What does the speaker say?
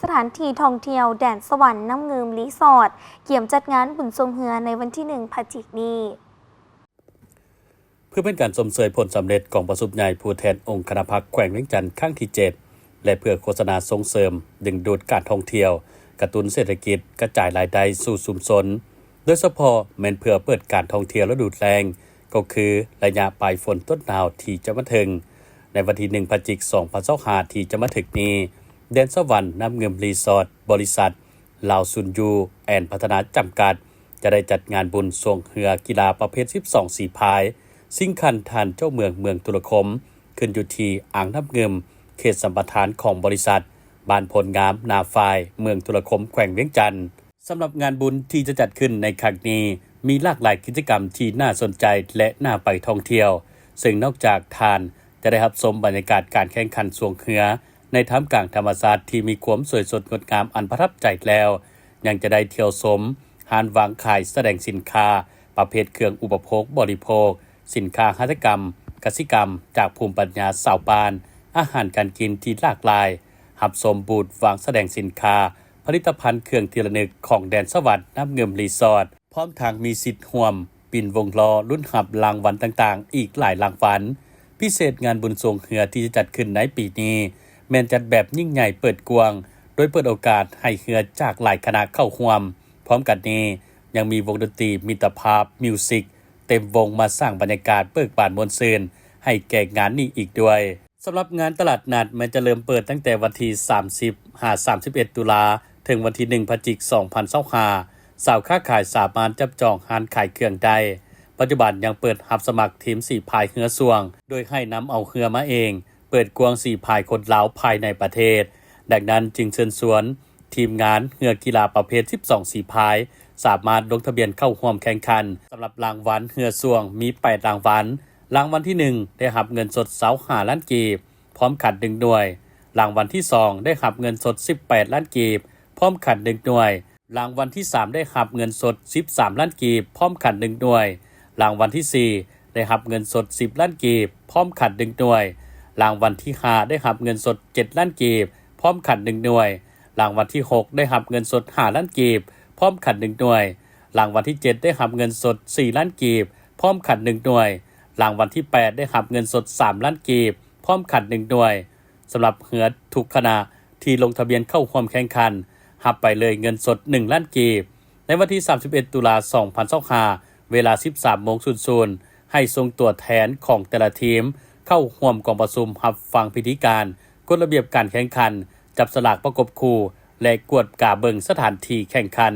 ສະຖານທີ່ທ່ອງທ່ຽວແດນສະຫວັນນ້ຳງື່ມຣີສອດ ກຽມຈັດງານບຸນຊ່ວງເຮືອໃນວັນທີໜຶ່ງພະຈິກນີ້. ເພື່ອເປັນການຊົມເຊີຍຜົນສຳເລັດກອງປະຊຸມໃຫຍ່ຜູ້ແທນອົງຄະນະພັກແຂວງວຽງຈັນຄັ້ງທີເຈັດ ແລະ ເພື່ອໂຄສະນາສົ່ງເສີມດຶງດູດການທ່ອງທ່ຽວ, ກະຕຸ້ນເສດຖະກິດ, ກະຈາຍລາຍໄດ້ສູ່ຊຸມຊົນ, ໂດຍສະເພາະແມ່ນເພື່ອເປີດການທ່ອງທ່ຽວລະດູແລ້ງ, ກໍຄືໄລຍະປາຍຝົນຕົ້ນໜາວທີ່ຈະມາເຖິງ. ໃນວັນທີໜຶ່ງພະຈິກ ສອງພັນຊາວຫ້າ ທີ່ຈະມາເຖິງນີ້, ແດນສະຫວັນນ້ຳງື່ມຣີສອດ ບໍລິສັດ ລາວຊຸນຢູແອນພັດທະນາຈຳກັດ ຈະໄດ້ຈັດງານບຸນຊ່ວງເຮືອກິລາປະເພດສິບສອງສີພາຍ ຊິງຂັນທ່ານເຈົ້າເມືອງເມືອງທຸລະຄົມ ຂຶ້ນຢູ່ທີ່ອ່າງນ້ຳງື່ມ ເຂດສຳປະທານຂອງບໍລິສັດ ບ້ານໂພນງາມ ນາຝາຍ ເມືອງທຸລະຄົມ ແຂວງວຽງຈັນ. ສຳລັບງານບຸນທີ່ຈະຈັດຂຶ້ນໃນຄັ້ງນີ້ ມີຫຼາກຫຼາຍກິດຈະກຳທີ່ໜ້າສົນໃຈ ແລະ ໜ້າໄປທ່ອງທ່ຽວ, ເຊິ່ງນອກຈາກທ່ານຈະໄດ້ຮັບຊົມບັນຍາກາດການແຂ່ງຂັນຊ່ວງເຮືອ ໃນທ່າມກາງທຳມະຊາດທີ່ມີຄວາມສວຍສົດງົດງາມອັນປະທັບໃຈແລ້ວ, ຍັງຈະໄດ້ທ່ຽວຊົມຮ້ານວາງຂາຍສະແດງສິນຄ້າປະເພດເຄື່ອງອຸປະໂພກບໍລິໂພກ, ສິນຄ້າຫັດຖະກຳ, ກະສິກຳຈາກພູມປັນຍາຊາວບ້ານ, ອາຫານການກິນທີ່ຫຼາກຫຼາຍ, ຮັບຊົມບູດວາງສະແດງສິນຄ້າ, ຜະລິດຕະພັນເຄື່ອງທີ່ລະນຶກຂອງແດນສະຫວັນນ້ຳງື່ມຣີສອດ, ພ້ອມທັງມີສິດຮ່ວມປິ່ນວົງລໍ້ລຸ້ນຮັບລາງວັນຕ່າງໆອີກຫຼາຍລາງວັນ. ພິເສດງານບຸນຊ່ວງເຮືອທີ່ຈະຈັດຂຶ້ນໃນປີນີ້ ແມ່ນຈັດແບບຍິ່ງໃຫຍ່ເປີດກວ້າງ, ໂດຍເປີດໂອກາດໃຫ້ເຮືອຈາກຫຼາຍຄະນະເຂົ້າຮ່ວມ. ພ້ອມກັນນີ້ ຍັງມີວົງດົນຕີມິດຕະພາບມິວສິກເຕັມວົງມາສ້າງບັນຍາກາດເບີກບານມ່ວນຊື່ນໃຫ້ແກ່ງານນີ້ອີກດ້ວຍ. ສຳລັບງານຕະຫຼາດນັດແມ່ນຈະເລີ່ມເປີດຕັ້ງແຕ່ວັນທີສາມສິບຫາສາມສິບເອັດຕຸລາ ເຖິງວັນທີໜຶ່ງພະຈິກ ສອງພັນຊາວຫ້າ. ຊາວຄ້າຂາຍສາມາດຈັບຈອງຮ້ານຂາຍເຄື່ອງໄດ້. ປັດຈຸບັນຍັງເປີດຮັບສະໝັກທີມສີພາຍເຮືອຊ່ວງ, ໂດຍໃຫ້ນຳເອົາເຮືອມາເອງ, ເປີດກວ້າງສີພາຍຄົນລາວພາຍໃນປະເທດ. ດັ່ງນັ້ນຈຶ່ງເຊີນຊວນທີມງານເຮືອກິລາປະເພດສິບສອງສີພາຍ ສາມາດລົງທະບຽນເຂົ້າຮ່ວມແຂ່ງຂັນ. ສຳລັບລາງວັນເຮືອຊ່ວງມີແປດລາງວັນ. ລາງວັນທີໜຶ່ງ ໄດ້ຮັບເງິນສົດຊາວຫ້າລ້ານກີບ ພ້ອມຂັນໜຶ່ງໜ່ວຍ. ລາງວັນທີສອງ ໄດ້ຮັບເງິນສົດສິບແປດລ້ານກີບ ພ້ອມຂັນໜຶ່ງໜ່ວຍ. ລາງວັນທີສາມ ໄດ້ຮັບເງິນສົດສິບສາມລ້ານກີບ ພ້ອມຂັນໜຶ່ງໜ່ວຍ. ລາງວັນທີສີ່ ໄດ້ຮັບເງິນສົດສິບລ້ານກີບ ພ້ອມຂັນໜຶ່ງໜ່ວຍ. ລາງວັນທີຫ້າ ໄດ້ຮັບເງິນສົດເຈັດລ້ານກີບ ພ້ອມຂັນໜຶ່ງໜ່ວຍ. ລາງວັນທີຫົກ ໄດ້ຮັບເງິນສົດຫ້າລ້ານກີບ ພ້ອມຂັນໜຶ່ງໜ່ວຍ. ລາງວັນທີເຈັດ ໄດ້ຮັບເງິນສົດສີ່ລ້ານກີບ ພ້ອມຂັນໜຶ່ງໜ່ວຍ. ລາງວັນທີແປດ ໄດ້ຮັບເງິນສົດສາມລ້ານກີບ ພ້ອມຂັນໜຶ່ງໜ່ວຍ. ສຳລັບເຮືອທຸກຄະນະທີ່ລົງທະບຽນເຂົ້າຮ່ວມແຂ່ງຂັນ ຮັບໄປເລີຍເງິນສົດໜຶ່ງລ້ານກີບ. ໃນວັນທີສາມສິບເອັດຕຸລາ ສອງພັນຊາວຫ້າ ເວລາສິບສາມໂມງສູນສູນ ໃຫ້ສົ່ງຕົວແທນຂອງແຕ່ລະທີມເຂົ້າຮ່ວມກອງປະຊຸມຮັບຟັງພິທີການ, ກົດລະບຽບການແຂ່ງຂັນ, ຈັບສະຫຼາກປະກົບຄູ່ ແລະ ກວດກາເບິ່ງສະຖານທີ່ແຂ່ງຂັນ.